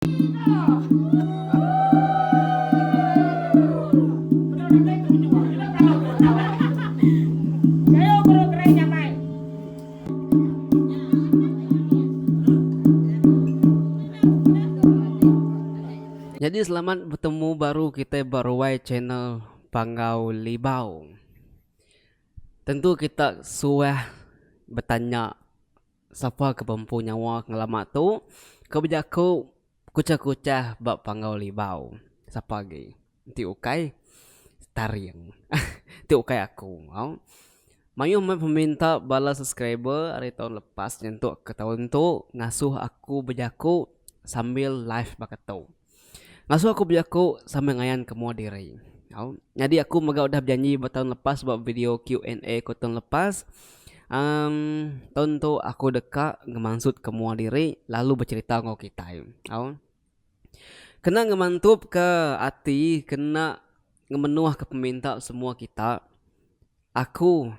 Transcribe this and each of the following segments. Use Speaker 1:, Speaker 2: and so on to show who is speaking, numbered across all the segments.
Speaker 1: Nyadi selamat betemu baru kitai ba ruai channel Panggau Libau. Tentu kita suah betanya sapa ke bempu nyawa ke ngelama tu ke bejaku kuchah-kuchah ba Panggau Libau. Sapa agi enti ukai Taring ti ukai aku. Mayuh meh peminta bala subscriber ari taun lepas nyentuk ke taun tu ngasuh aku bejaku sambil live baka tu. Ngasuh aku bejaku sambil ngayan ke mua diri. Au nyadi aku mega udah bejanji ba taun lepas ba video Q and A ku taun lepas uhh taun tu aku deka ngemansut ke mua diri lalu becherita enggau kitai. Au kena ngemantup ke ati kena ngemenuh ke peminta semua kita aku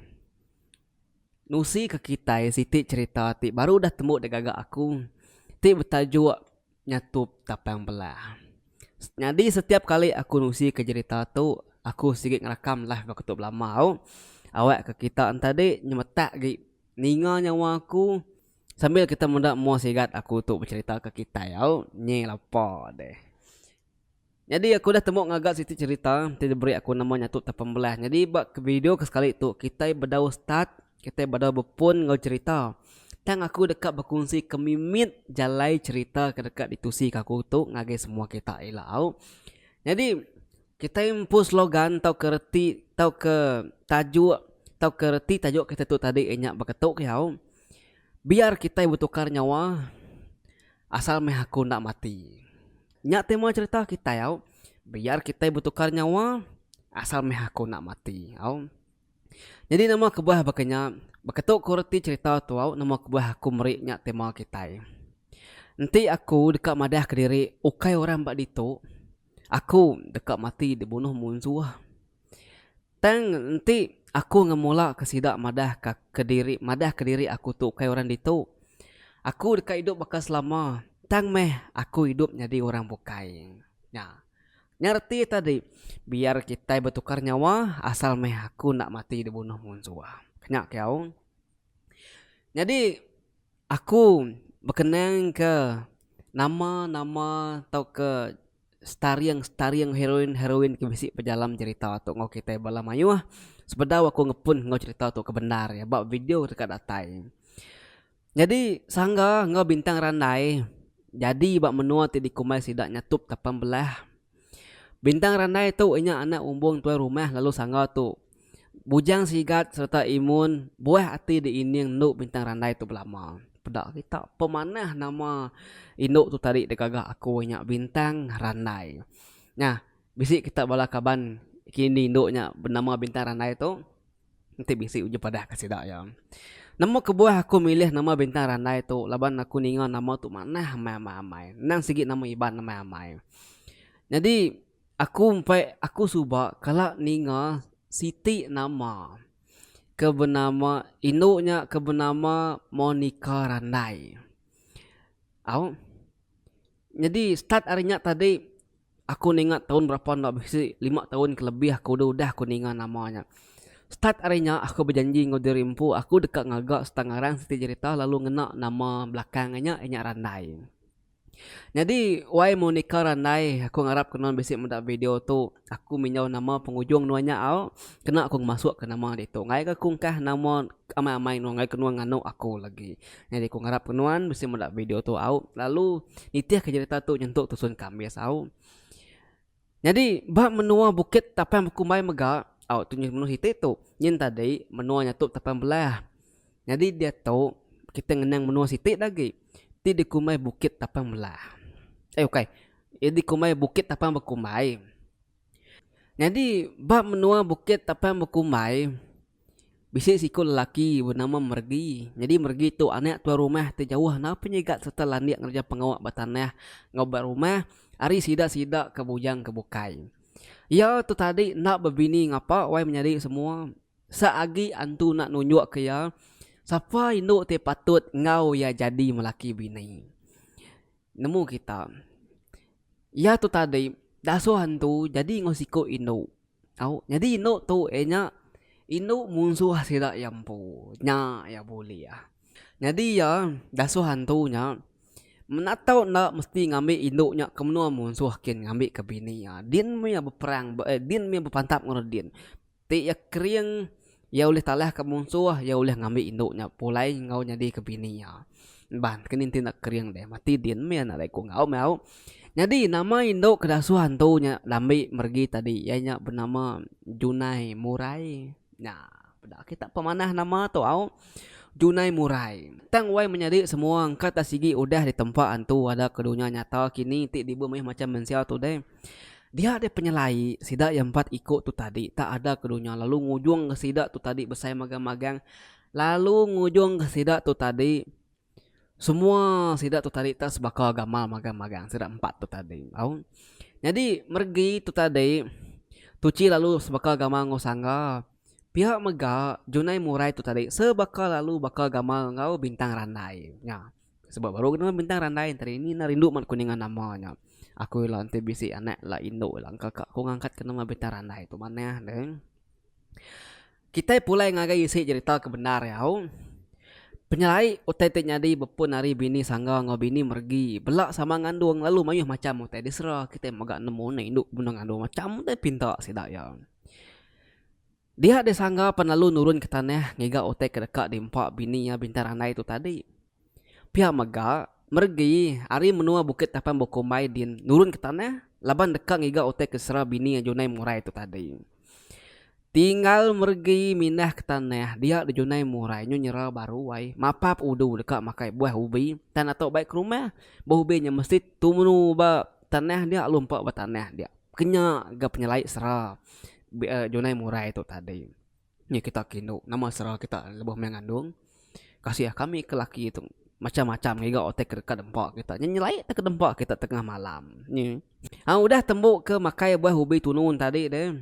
Speaker 1: nusi ke kitai siti cherita ti baru udah tembu digaga aku ti betajuk nyatup tapang belah. Nyadi setiap kali aku nusi ke jerita tu aku sigi ngerakam live baka tu belama au. Awak ke kita entadi nyemetak agi ninga nyawa aku sambil kita meda mua sigat aku tu becherita ke kitai au. Nyi lapa deh. Nyadi aku udah temu ngaga siti cherita ti diberi aku nama nyatup tapang belah. Nyadi ba video ke sekali tu kitai bedau start kitai bedau bepun enggau cherita. Tang aku deka bekunsi ke mimit jalai cherita ke deka ditusi ka aku tu ngagai semua kita ila au. Nyadi kitai empu slogan tauka reti tauka tajuk tauka reti tajuk kitai tu tadi inya baka tu ke au. Biar kitai betukar nyawa asal meh aku enda mati. Nya tema cherita kitai au. Biar kitai betukar nyawa asal meh aku enda mati au. Nyadi nama kebuah baka nya, baka tu ku reti cherita tu au nama kebuah aku meri nya tema kitai. Enti aku deka madah kediri ukai orang ba ditu, aku deka mati dibunuh munsuh. Tang enti aku ngemula ke sida madah ka kediri madah kediri aku tu ukai orang ditu. Aku deka idup baka selama tang meh aku idup nyadi orang bukai. Nya. Nya reti tadi biar kitai betukar nyawa asal meh aku enda mati dibunuh munsuh. Nya ke au. Nyadi aku bekenang ke nama nama tauka Staring-staring heroin-heroin ke bisi pejalam jerita tu enggau kitai bala mayuh sebedau aku ngepun enggau jerita tu ke bendar iya ba video deka datai. Nyadi Sangga enggau Bintang Randai jadi ba menua ti dikumbai sida nyatup tapang belah. Bintang Randai tu inya anak umbung tuai rumah lalu Sangga tu Bujang sigat sereta imun buah ati diining endu Bintang Randai tu belama. Peda kita pemanah nama indu tu tadi digaga aku nya Bintang Randai. Nya bisi kita bala kaban kini indu nya benama Bintang Randai tu enti bisi uji padah ka sida iya. Nama kebuah aku milih nama Bintang Randai tu laban aku ninga nama tu manah amai amai amai. Endang sigi nama Iban amai amai. Nyadi Aku empai aku suba kala ninga siti nama ke benama indu nya ke benama Monica Randai. Au nyadi start ari nya tadi aku ninga taun berapa enda bisi lima taun ke lebih aku udah udah aku ninga nama nya. Start ari nya aku bejanji enggau diri empu aku deka ngaga sereta ngarang siti jerita lalu ngena nama belakang nya inya Randai. Nyadi wai Monica Randai aku ngarap ke nuan bisi meda video tu aku minjau nama pengujung nuan nya au kena aku ngemasuk ke nama ditu ngagai ke aku engkah nama amai amai nuan ngagai ke nuan nganu aku lagi. Nyadi aku ngarap ke nuan bisi meda video tu au lalu nitih ke jerita tu nyentuk tusun ke ambis au. Nyadi ba menua Bukit Tapang Bekumbai mega au tu menua siti tu nyin tadi menua nyatup Tapang Belah. Nyadi diatu kitai ngenang menua siti da agi ti dikumbai Bukit Tapang Belah. Eh ukai iya dikumbai Bukit Tapang Bekumbai. Nyadi ba menua Bukit Tapang Bekumbai Bisi siku lelaki benama Mergi. Nyadi Mergi tu anak tuai rumah ti jauh enda penyigat sereta landik ngereja pengawa ba tanah enggau ba rumah ari sida-sida ke bujang ke bukai. Iya tu tadi enda bebini ngapa wai menyadi semua. Seagi antu enda nunjukka iya sapa indu ti patut enggau iya jadi melaki bini. Nemu kita. Iya tu tadi dasuh antu jadi enggau siku indu. Au nyadi indu tu iya nya indu munsuh sida iya empu. Nya iya bulih. Nyadi iya dasuh antu nya menda tau enda mesti ngambi indu nya ke menua munsuh kin ngambi ke bini iya. Din meh iya beperang din meh iya bepantap enggau din. Ti iya kering, iya ulih talah ka munsuh, iya ulih ngambi indu nya pulai enggau nyadi ke bini iya. Bah ke ni enti enda kering deh mati din meh nadai ku enggau meh au. Nyadi nama indu ke dasuh antu nya lambi meregi tadi iya nya benama Junai Murai. Nya peda kita pemanah nama tu au. Junai Murai. Tang wai menyadi semua engka tak sigi udah ditempa antu ada ke dunya nyata kini ti dibu mayuh macham mensia tu deh. Dia deh penyelai sida iya empat iku tu tadi tak ada ke dunya lalu ngujungka sida tu tadi besai magang-magang lalu ngujungka sida tu tadi semua sida tu tadi tak sebaka gamal magang-magang sida empat tu tadi au. Nyadi meregi tu tadi tuchi lalu sebaka gamal enggau sangga pia mega junai murai tu tadi sebaka lalu baka gamal enggau bintang randai nya. Sebab baru ke nama bintang randai enteri ini enda rindu amat ku ninga nama nya. Aku ila enti bisi anak ila indu ila engka ka ku ngangkat ke nama bintang randai tu manah deh. Kitai pulai ngagai isi jerita ke bendar yau. Penyelai utai ti nyadi bepun ari bini sangga enggau bini meregi bela sama ngandung lalu mayuh macham utai disera kitai mega nemu ne indu benung ngandung macham utai pinta sida iya. Dia deh Sangga pan lalu nurun ke tanah ngiga utai ke deka diempa bini iya Bintang Randai tu tadi. Pia mega, Meregi ari menua Bukit Tapan Bekumbai din nurun ke tanah laban deka ngiga utai ke sera bini iya Junai Murai tu tadi. Tinggal Meregi mindah ke tanah dia deh Junai Murai nyu nyera baru ai mapap udu deka makai buah ubi tang ato bai ke rumah. Buah ubi nya mesti tumunu ba tanah dia lalu empa ba tanah dia. Kenya ga penyelai sera Junai murai tu tadi. Nya kita ke indu nama sera kita lebuh maya ngandung. Kasih kami ke laki tu macam-macam ngiga utai ke deka dempa kita. Nya nyelai te ke dempa kita tengah malam. Nyi. Ha udah tembu ke makai buah ubi tunu tadi deh.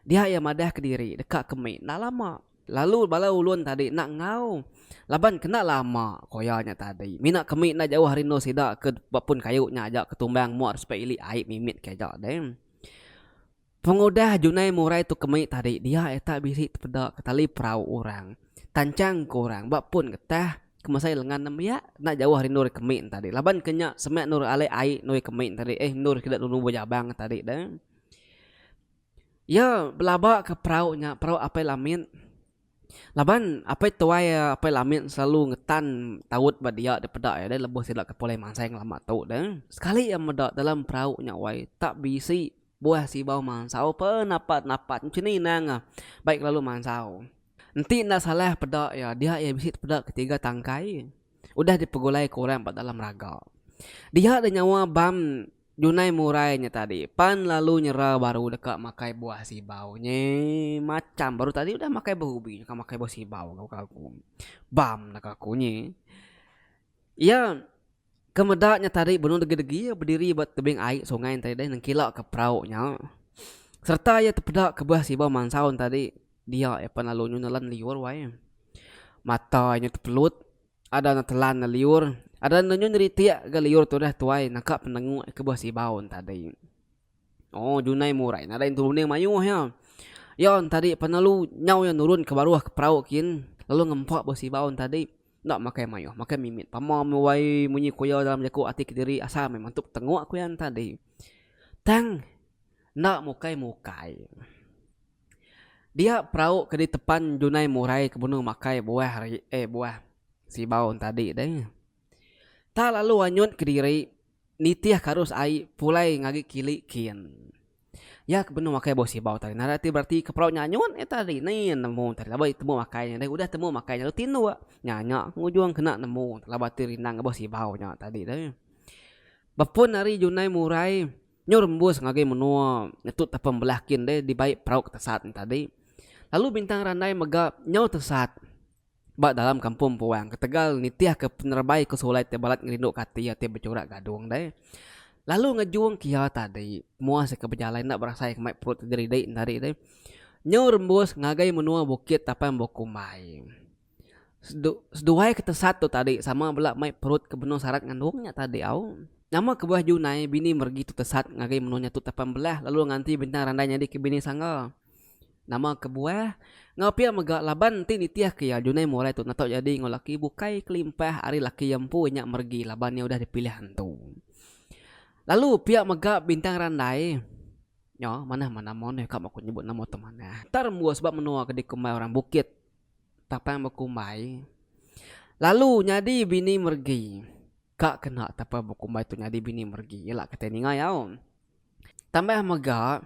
Speaker 1: Dia iya madah kediri deka ke mi enda lama. Lalu bala ulun tadi enda enggau laban kena lama ko iya nya tadi. Mina kemi enda jauh ari endur sida ke ba pun kayu nya aja ke tumbang mua sepa ili ai mimit ke aja deh. Pengudah Junai murai tu kemi tadi dia eta bisi tepeda ke tali perau orang tanchang ke orang ba pun getah ke mesai lengan nembiak enda jauh ari endur kemi ne tadi laban ke nya semak endur alai ai endur kemi ne tadi eh endur sida nunu bejabang tadi deh. Iya belaba ke perau nya perau Apai Lamit Laban apai tuai apai Lamit selalu ngetan taut ba dia dipeda iya deh lebuh sida ke pulai mansai ngelama tu deh. Sekali iya meda dalam perau nya wai tak bisi buah sibau mansau penapat napat mesti ni inang ah baik lalu mansau. Enti enda salah peda iya dia iya bisi tepeda ketiga tangkai udah dipegulai ke orang ba dalam raga. Dia deh nyawa bam Junai murai nya tadi pan lalu nyera baru deka makai buah sibau nyi macham baru tadi udah makai buah ubi deka makai buah sibau ga aku. Bam naka aku nyi. Iya ke meda nya tadi benung degi-degi iya bediri ba tebing ai sungai nya tadi deh nengkila ka perau nya. Sereta iya tepeda ke buah sibau mansau nya tadi dia iya pan lalu nyu nelan liur wai. Mata iya nyu tepelut. Ada ne telan ne liur. Ada ne nyu nyeritik ga liur tudah tuai naka penenguk ke buah sibau ne tadi. Oh junai murai nadai entu runding mayuh iya. Iya ne tadi pan lalu nyau iya nurun ke baruh ke perau kin lalu ngempa buah sibau ne tadi enda makai mayuh makai mimit pama meh wai munyi ku iya dalam jaku ati kediri asal meh mantup tenguk ku iya ne tadi. Tang enda mukai mukai. Dia perau ke ditepan Junai Murai ke benung makai buah eh buah sibau tadi deh. Tak lalu anyut kediri nitih ke arus ai pulai ngagi kili kin. Iya ke benung makai buah sibau tadi nadai ati berati ke perau nya anyut iya tadi ni nemu tadi laban iya temu makai nya deh udah temu makai nya lalu tinduk. Nya nya ngujung kena nemu laban ati rindang buah sibau nya tadi deh. Bepun ari Junai Murai. Nyu rembus ngagai menua ngetu tepem belah kin deh dibai perau ke tesat ne tadi. Lalu Bintang Randai mega nyau tesat ba dalam kampung puang ketegal nitihka penerebai ke sulai ti balat ngerinduka ati iya ti bechurak gadung deh. Lalu ngejung ke iya tadi muas ke bejalai enda berasai ke mai perut ti diridi ne tadi deh. Nyu rembus ngagai menua Bukit Tapang Bekumbai. Seduai ke tesat tu tadi sama bela mai perut ke benung sarat ngandung nya tadi au. Nama kebuah Junai bini meregi tu tesat ngagai menua nya tu tapan belah lalu nganti Bintang Randai nyadi ke bini sangga. Nama kebuah? Enggau pia mega laban enti nitih ke iya Junai Murai tu enda tau jadi enggau laki bukai kelimpah ari laki iya empu nya meregi laban iya udah dipilih antu. Lalu pia mega Bintang Randai nya manah mah nama neh ka aku nyebut nama tu manah. Enta rembus ba menua ke dikumbai orang Bukit Tapang Bekumbai lalu nyadi bini meregi. Ka kena tapa bekumbai tu nyadi bini meregi ila kitai ninga iya. Tambah mega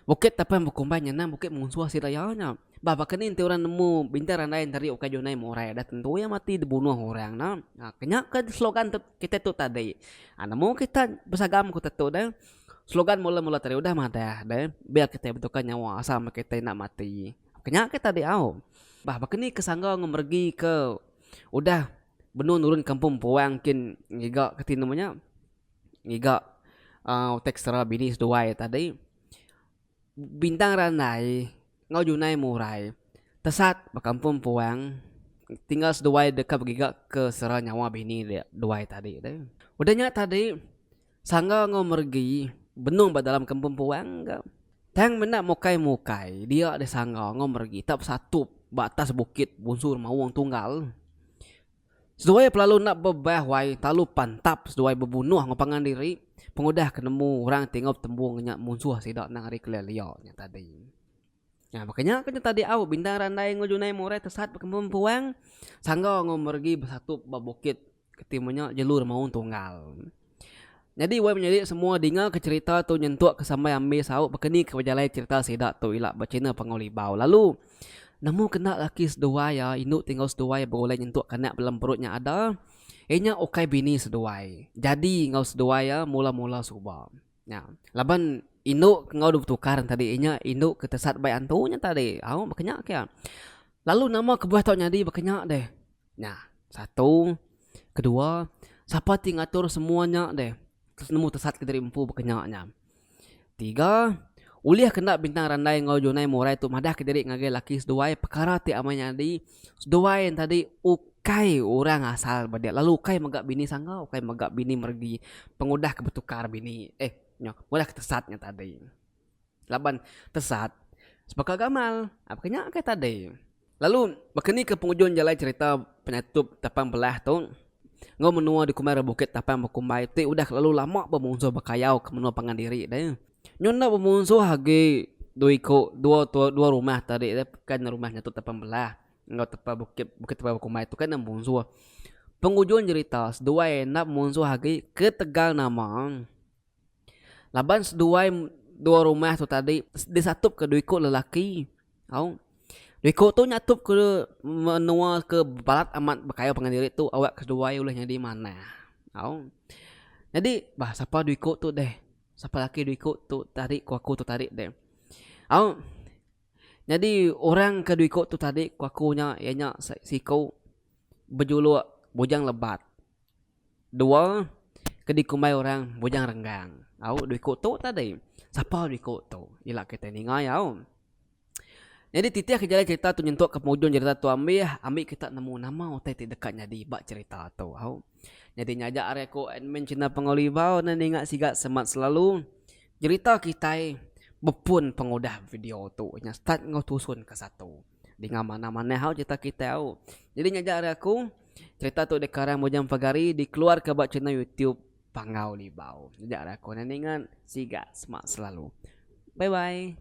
Speaker 1: bukit tapa bekumbai nyenang bukit munsuh sida iya nya. Bah baka ni enti orang nemu bintang randai enteri ukai junai murai dah tentu iya mati dibunuh orang ne. Ha kenya ke slogan tu kitai tu tadi. Ha nemu kita besagam ku tetu deh. Slogan mula-mula tadi udah madah deh biar kitai betukar nyawa asal meh kitai enda mati. Kenya ke tadi au. Bah baka ni ke sangga enggau meregi ke udah benung nurun kampung puang kin ngiga kati nama nya ngiga uhh utai kesera bini seduai tadi bintang randai enggau junai murai tesat ba kampung puang tinggal seduai deka begiga ke sera nyawa bini duai tadi tu. Udah nya tadi sangga enggau meregi benung ba dalam kampung puang ga tang menda mukai mukai dia deh sangga enggau meregi tau besatup ba atas bukit bunsu remaung tunggal. Seduai pelalu enda bebah wai lalu pantap seduai bebunuh enggau pangan diri pengudah ke nemu orang ti enggau betembung nya munsuh sida nang ari kelia lia nya tadi. Nya baka nya ke nya tadi au bintang randai enggau junai murai tesat bekembung puang sangga enggau meregi besatup ba bukit keti menya jelu remaung tunggal. Nyadi wai menyadi semua dinga ke cherita tu nyentuk ke sampai ambis au baka ni ke pejalai cherita sida tu ila ba channel Panggau Libau lalu nemu kena laki seduai iya indu ti enggau seduai begulai nyentuk ke anak dalam perut nya ada iya nya ukai bini seduai jadi enggau seduai iya mula mula suba nya laban indu ke enggau betukar tadi iya nya indu ke tesat bai antu nya tadi au baka nya ke lalu nama kebuah tau nyadi baka nya deh. Nya, satu. Kedua, sapa ti ngatur semua nya deh nemu tesat kediri empu baka nya nya. Tiga, ulih ke enda Bintang Randai enggau Junai Murai tu madah kediri ngagai laki seduai pekara ti amai nyadi seduai enti tadi ukai orang asal ba dia lalu ukai mega bini sangga ukai mega bini meregi pengudah ke betukar bini eh nya pengudah ke tesat nya tadi. Laban tesat sebaka gamal. Baka nya ke tadi. Lalu baka ni ke pengujung jalai cherita penyatup Tapang Belah tu enggau menua dikumbai ra Bukit Tapang Bekumbai ti udah kelalu lama bemunsuh bekayau ke menua pangan diri deh. Nyu enda bemunsuh agi dua iku dua dua rumah tadi deh kan rumah nyatup Tapang Belah enggau Tapang Bukit Bukit Tapang Bekumbai tu kan enda bemunsuh. Pengujung cherita seduai enda bemunsuh agi ketegal nama. Laban seduai dua rumah tu tadi disatup ke dua iku lelaki au. Dua iku tu nyatup ke menua ke balat amat bekayau pangan diri tu awak ke seduai ulih nyadi manah au. Nyadi bah sapa dua iku tu deh sapa laki dua iku tu tadi ku aku tu tadi deh au. Nyadi orang ke dua iku tu tadi ku aku nya iya nya siku bejuluk Bujang Lebat. Dua, ke dikumbai orang Bujang Renggang. Au dua iku tu tadi. Sapa dua iku tu? Ila kitai ninga iya au. Nyadi titih ke jalai cherita tu nyentuk ke pengujung cherita tu ambih, ambi kita nemu nama utai ti deka nyadi ba cherita tu au. Nyadi nya aja ari aku admin channel Panggau Libau ne ninga siga semat selalu jerita kitai bepun pengudah video tu nya start enggau tusun ke satu. Dinga manah manah au cherita kitai au. Nyadi nya aja ari aku. Cerita tu dikarang Bujang Pegari dikeluarka ba channel YouTube Panggau Libau. Nya ra aku nan ingat siga semak selalu. Bye bye.